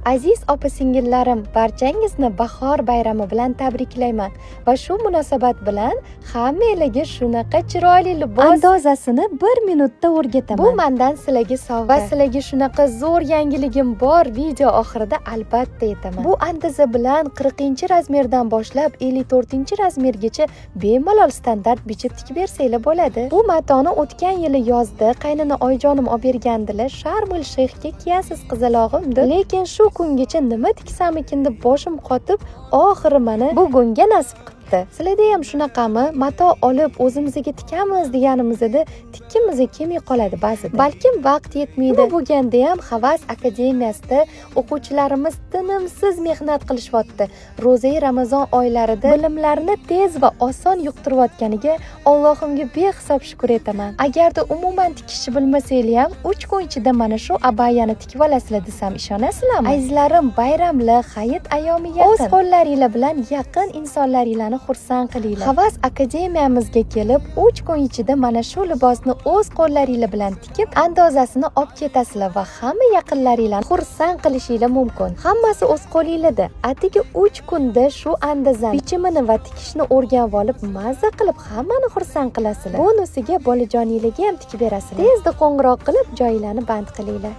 Aziz opa singillarim, barchangizni bahor bayrami bilan tabriklayman va shu munosabat bilan hammanglarga shunaqa chiroyli libos andozasini bir minutda o'rgataman. Bu mandan sizlarga sovg'a va sizlarga shunaqa zo'r yangiligim bor, video oxirida albatta aytaman. Bu andoza bilan 40 razmerdan boshlab 54 razmergacha bemalol standart bichib tikib bersanglar bo'ladi. Bu matoni o'tgan yili yozda qaynona oyijonim olib bergandilar. Sharm El Sheyxga kiyasiz, qizalog'im, deb. Lekin shu kungacha nima tiksamikin deb boshim qotib, oxiri mana bugunga nasib qilibdi. Sizlarda ham shunaqami? Mato olib o'zimizga tikamiz deganimizda tikkimiz kelmay qoladi ba'zida. Balkim vaqt yetmaydi. Nima bo'lganda ham, Havas akademiyasida o'quvchilarimiz tinimsiz mehnat qilishyapti. Ro'zai Ramazon oylarida bilimlarni tez va oson yuqtirayotganiga Allohimga behisob shukur etaman. Agarda umuman tikishni bilmasanglar ham, 3 kun ichida mana shu abayani tikib olasizlar desam, ishonasizlarmi? Azizlarim, bayramli hayit ayyomi yaqin. O'z qo'llaringlar bilan yaqin insonlaringlarni xursand qilinglar. Havas akademiyamizga kelib, 3 kun ichida mana shu libosni o'z qo'llaringlar bilan tikib, andozasini olib ketasizlar va hamma yaqinlaringlarni xursand qilishinglar mumkin. Hammasi o'z qo'linglarda. Atigi 3 kunda shu andozani bichimini va tikishni o'rganib olib, mazza qilib hammani xursand qilasizlar. Bonusiga bolajoninglarga ham tikib berasizlar. Tezda qo'ng'iroq qilib, joylarni band qilinglar.